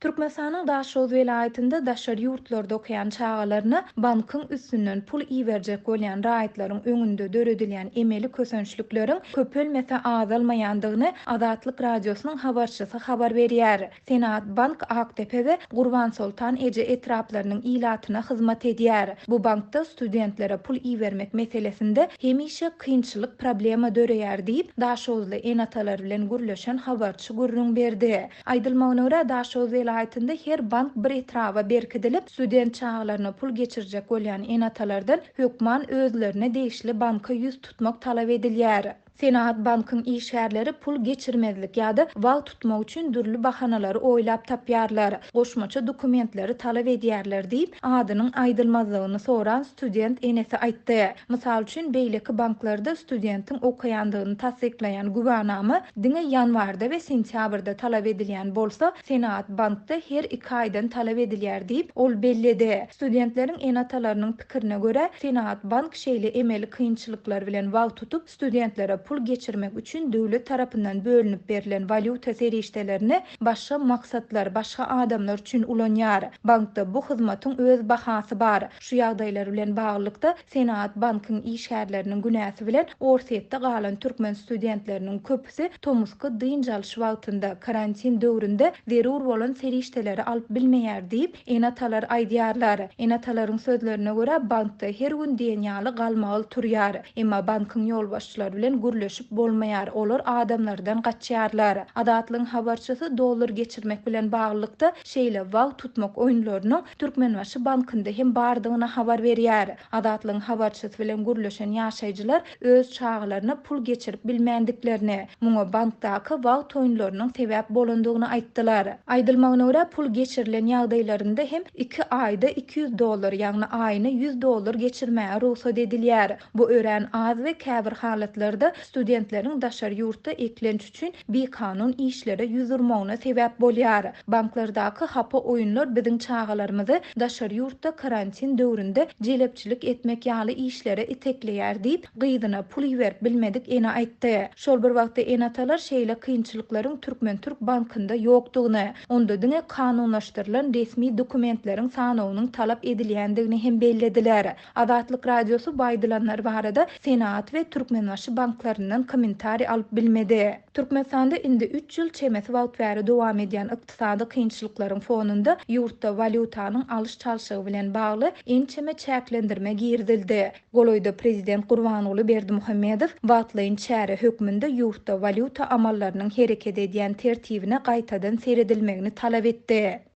Türkmenistanyň Daşoguz welaýatynda daşary ýurtlarda okaýan çagalaryna bankyň üstünden pul iberjek bolýan raýatlaryň öňünde döredilýän emeli kösençlikleriň köpelmese azalmaýandygyny Azatlyk Radiosynyň habarçysy habar berýär. Senagat bank Akdepe we Gurbansoltan eje etraplarynyň ilatyna hyzmat edýär. Bu bankda studentlere pul ibermek meselesinde hemişe kynçylyk, problema döreýär diýip, daşoguzly ene-atalar bilen gürleşen habarçy gürrüň berdi. Aýdylmagyna görä, Daşoguz welaýatynda her bank bir etraba berkidilip, student çagalaryna pul geçirjek bolýan ene-atalardan hökman özlerine degişli banka ýüz tutmak talap edilýär. Senagat bankyň işgärleri pul geçirmezlik ýa-da wagt tutmak üçin dürli bahanalary oýlap tapýarlar, goşmaça dokumentleri talap edýärler diýip, adynyň aýdylmazlygyny soran student enesi aýtdy. Mysal üçin, beýleki banklarda studentiň okaýandygyny tassyklaýan güwänama diňe ýanwarda we sentýabrda talap edilýän bolsa, Senagat bankda her iki aýdan talap edilýär diýip, ol belledi. Studentleriň ene-atalarynyň pikirine görä, Senagat bank şeýle emeli kynçylyklar bilen wagt tutup, studentlere pul geçirmek üçin döwlet tarapyndan bölünip berlen walýuta serişdelerini başga maksatlar, başga adamlar üçin ulanýar. Bankda bu hyzmatyň öz bahasy bar. Şu ýagdaýlar bilen baglylykda, Senagat bankyň işgärleriniň günäsi bilen Orsýetde galan türkmen studentleriniň köpüsi tomusky dynç alyş wagtynda, karantin döwründe zerur bolan serişdeleri alyp bilmeýär diýip, ene-atalar aýdýarlar. Ene-atalaryň sözlerine görä, bankda her gün diýen ýaly galmagal turýar. Emma bankyň ýolbaşçylary bilen gürleşip bolmaýar, olar adamlardan gaçýarlar. Azatlygyň habarçysy dollar geçirmek bilen baglylykda, şeýle wagt tutmak oýunlarynyň Türkmenbaşy bankynda hem bardygyny habar berýär. Azatlygyň habarçysy bilen gürleşen ýaşaýjylar öz çagalaryna pul geçirip bilmändiklerini, muňa bankdaky wagt oýunlarynyň sebäp bolandygyny aýtdylar. Aýdylmagyna görä, pul geçirilen ýagdaýlarynda hem iki aýda 200 dollar, ýagny aýyna 100 dollar geçirmäge rugsat edilýär. Bu örän az we käbir halatlarda studentleriň daşary ýurtda eklenç üçin bikanun işlere ýüz urmagyna sebäp bolýar. Banklardaky hapa oýunlar biziň çagalarymyzy daşary ýurtda karantin döwründe jelepçilik etmek ýaly işlere itekleýär diýip, gyzyna pul iberip bilmedik ene aýtdy. Şol bir wagtda ene-atalar şeýle kynçylyklaryň Türkmen-türk bankynda ýokdugyny, onda diňe kanunlaşdyrylan resmi dokumentleriň sanawynyň talap edilýändigini hem bellediler. Azatlyk Radiosy bu aýdylanlar barada Senagat we Türkmenbaşy banklaryndan kommentariý alyp bilmedi. Türkmenistanda indi üç ýyl çemesi wagt bäri dowam edýän ykdysady kynçylyklaryň fonunda ýurtda walýutanyň alyş-çalşygy bilen bagly ençeme çäklendirme girizildi. Golaýda prezident Gurbanguly Berdimuhamedow wagtlaýyn çäre hökmünde ýurtda walýuta amallarynyň hereket edýän tertibine gaýtadan seredilmegini talap etdi.